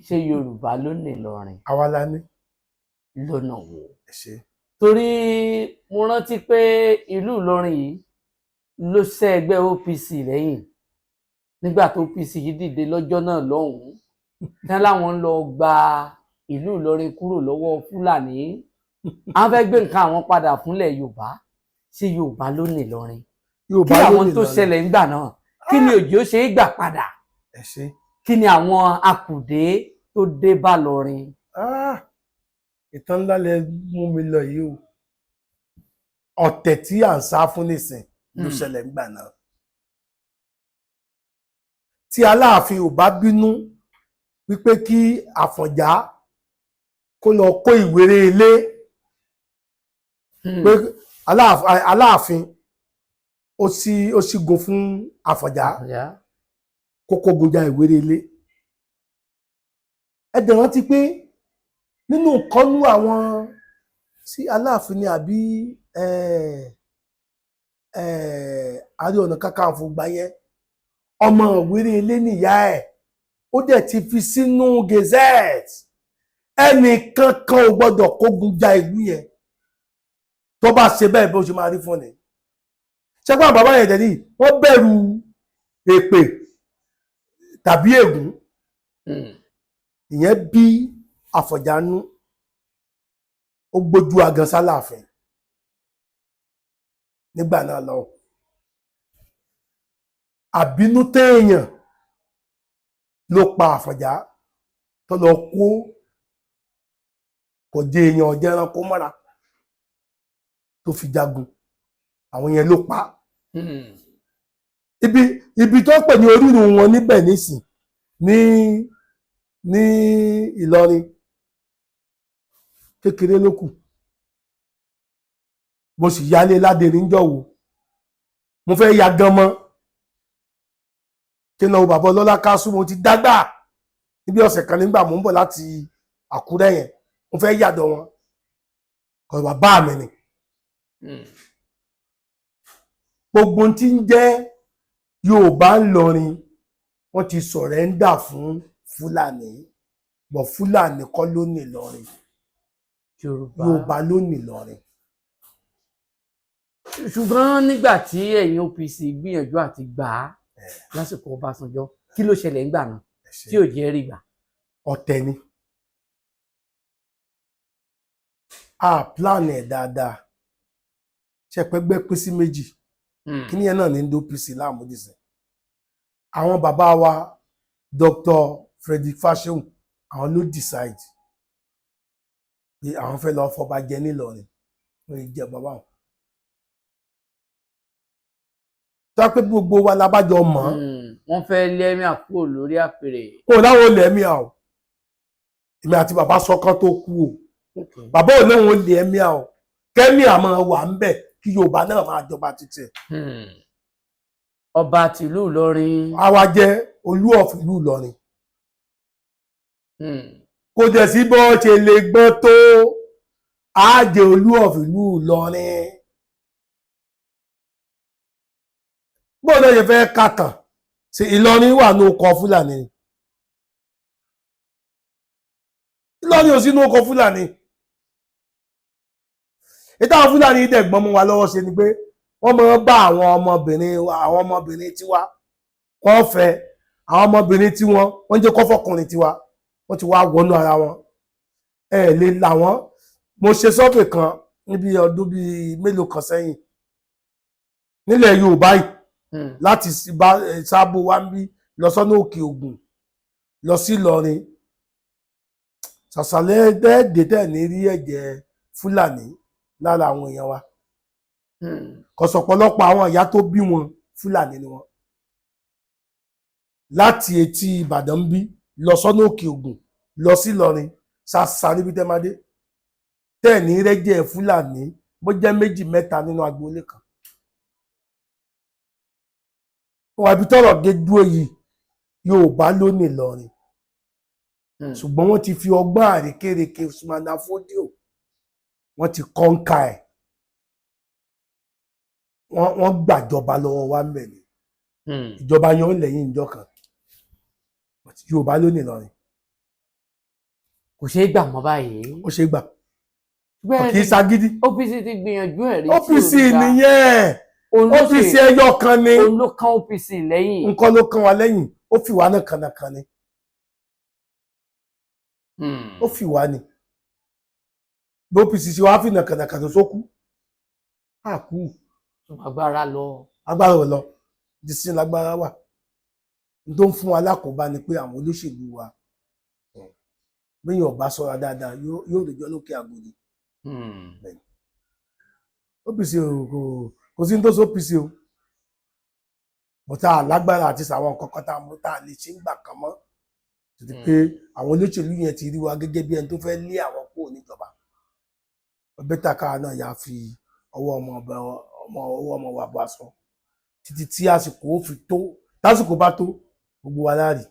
Ṣé Yorùbá ló ní Ìlọrin? Àwa la ní. Lọ́nà wo? Ẹ ṣe. Torí mo rántí pé ìlú Ìlọrin yìí ló ṣẹ́ ẹgbẹ́ OPC lẹ́yìn nígbà tó OPC yìí dìde lọ́jọ́ náà lọ́hùn-ún, tán láwọn ń lọ gba ìlú Ìlọrin kúrò lọ́wọ́ Fúlàní, àwọn fẹ́ gbé nǹkan àwọn padà fúnlẹ̀ Yorùbá. Ṣé Yorùbá ló ní Ìlọrin? Kí Yorùbá ló àwọn ní tó Ìlọrin. ṣẹlẹ̀ ńgbà náà, kí ni òjò ṣe é gbà padà? Ẹ ṣe. Kí ni àwọn akùdé tó dé bá Ìlọrin? Ah, ìtàn ńlá lẹ mú mi lọ yìí o. Ọ̀tẹ̀ tí à ń sá fún nísìn ló ṣẹlẹ̀ ńgbà náà. Tí Aláàfin ò bá bínú wípé kí Àfọ̀njá kó lọ kó ìwéré ilé pé Aláàfin ó sígun fún Àfọ̀njá kó kógun ja ìwéré ilé. Ẹ dẹ̀ rántí pé nínú kọ́nú àwọn sí Aláàfin ni àbí Ààrẹ Ọ̀nà Kakanfò gbà yẹn, ọmọ ìwéré ilé nìyá ẹ̀, ó dẹ̀ ti fi sínú gazette, ẹnì kankan ò gbọ́dọ̀ kógun ja ìlú yẹn. Tó bá ṣe bẹ́ẹ̀, bó ṣe máa rí fún ni. Ṣẹ́gbọ́n bàbá yẹn tẹ̀lé, wọ́n bẹ̀rù èpè tàbí ègún. Ìyẹn bí Àfọ̀njá nú, ó gbójú agan sálàáfin nígbà náà lọ. Àbínú téèyàn ló pa Àfọ̀njá tó lọ kó kò jẹ èèyàn ọ̀jẹ̀ ẹranko mọ́ra tó fi jagun, àwọn yẹn ló pa. Ibi tó ń pè ní orírun wọn níbẹ̀ nísìn ní Ìlọrin, kékeré ló kù. Mo sì yálé ládèrè ńjọ̀wọ́, mo fẹ́ ya gan mọ́ kí n lọ wo bàbá ọlọ́lá kásù. Mo ti dágbà níbi ọ̀sẹ̀ kan nígbà mò ń bọ̀ láti Àkúrẹ́ yẹn, mo fẹ́ yàdọ̀ wọn kọ̀, bàbá mi ni. Gbogbo ohun tí ń jẹ́ Yorùbá ńlọrin, wọ́n ti surrender fún Fúlàní bọ̀. Fúlàní kọ́ ló ní Ìlọrin. Yorùbá. Yorùbá ló ní Ìlọrin. Ṣùgbọ́n nígbà tí ẹ̀yin OPC gbìyànjú àti gbà á lásìkò Ọbásanjọ́, kí ló ṣẹlẹ̀ ńgbà náà tí ò jẹ́ rí gbà? Ọ̀tẹ̀ ni. A plan ẹ̀ dáadáa ṣe pẹ́gbẹ́ pín sí méjì. Kíní yẹn náà ní ń dó OPC láàmú dìsẹ̀. Àwọn bàbá wa, Dr. Frederick Fasehun, àwọn ló decide pé àwọn fẹ́ lọ fọba jẹ nílọrin. Wọ́n lè jẹ bàbá wọn tó wá pé gbogbo wa la bá jọ mọ̀ ọ́n. Wọ́n fẹ́ lé emir kúrò lórí àpèrè. Kó láwọn olè emir o. Èmi àti bàbá sọkàn tó kú o. Bàbá ò lóun olè emir o, kẹ́mí àmọ́ wà ń bẹ̀ kí Yorùbá náà máa jọba títí ẹ̀. Ọba tìlú Ìlọrin. Àwa jẹ́ olú of ìlú Ìlọrin. Kò dẹ̀ sí bó ṣe lè gbọ́n tó, á jẹ́ olú of ìlú Ìlọrin. Bóun náà ṣe fẹ́ kàtàn sí Ìlọrin wà ní ọkọ̀ Fúlàní ni. Ìlọrin ò sí ní ọkọ̀ Fúlàní. Ìtàwọn Fúlàní dẹ̀gbọ́n mú wa lọ́wọ́ ṣe ni pé wọ́n máa ń bá àwọn ọmọbìnrin àwọn ọmọbìnrin tiwa, wọ́n fẹ́ àwọn ọmọbìnrin tiwọn, wọ́n jẹ́ kọ́fọ́kùnrin tiwa, wọ́n ti wá wọnú ara wọn, ẹ lè là wọ́n. Mo ṣe sọ́ọ̀bì kan níbi ọdún bíi mélòó kan sẹ́yìn nílẹ̀ Yorùbá yìí láti Sábò wá ń bí lọ sọ́nà Òkè Ògùn lọ sí Ìlọrin, ṣàṣàlẹ̀ dẹ́ẹ̀dẹ́ tẹ̀ ní rí ẹ̀jẹ̀ Fúlàní lára àwọn èèyàn wa. Kọ̀sọ̀pọ̀lọpọ̀ àwọn ìyá tó bí wọn, Fúlàní ni wọn. Láti etí Ìbàdàn ń bí lọ sọ́nà Òkè Ògùn lọ sí Ìlọrin, ṣàṣà níbi tẹ́ máa dé tẹ́ ní rẹ́jẹ̀ Fúlàní, bó jẹ́ méjì mẹ́ta nínú agboolé kan. Wọn àbí tọ́rọ̀ dé dúró yìí, Yorùbá ló ní Ìlọrin. Ṣùgbọ́n wọ́n ti fi ọgbọ́n àrékérekè Usman Dan Fodio, wọ́n ti kọ́ńkà ẹ̀, wọ́n gbàjọba lọ́wọ́ wa ń bẹ̀ ni. Ìjọba yan lẹ́yìn ìjọ kan. But Yorùbá ló ní Ìlọrin. Kò ṣeé gbà mọ́ báyìí. Ó ṣe gbà. Bẹ́ẹ̀ Kì í ni ṣagídí. OPC ti gbìyànjú ẹ̀ rí tí ò OPC rí gbà. nìyẹn. Òun ló OPC ẹyọ kan ni. Òun ló kán OPC lẹ́yìn. Nǹkan ló kàn wá lẹ́yìn, ó fi wá náà kànnàkàn ni. Ó fi wá ni. Bí OPC ṣe wá fi nàkànàkàn tó sókú àkú. Agbára lọ. Agbára ò lọ dísìn, lágbára wà. N tó ń fún wa lákòóbá ni pé àwọn olóṣèlú wa, bẹ́ẹ̀ ọba sọ́ra dáadáa, yóò rèjọ́ lókè àgòdì. OPC kò sí ní tó sọ OPC o, bọ́tà lágbára àti sàwọn nǹkan kan tá a mú tá a lè ṣe ń gbà kan mọ́ títí pé àwọn olóṣèlú yẹn ti rí wa gẹ́gẹ́ bí ẹni tó fẹ́ lé àwọn kúrò níjọba. Bẹ́tà káwa náà yà fi ọwọ́ ọmọ ọba ọmọ ọwọ́ ọmọ wa bọ́ aṣọ títí tí àsìkò ó fi tó. Tásìkò bá tó, gbogbo wa láàrí.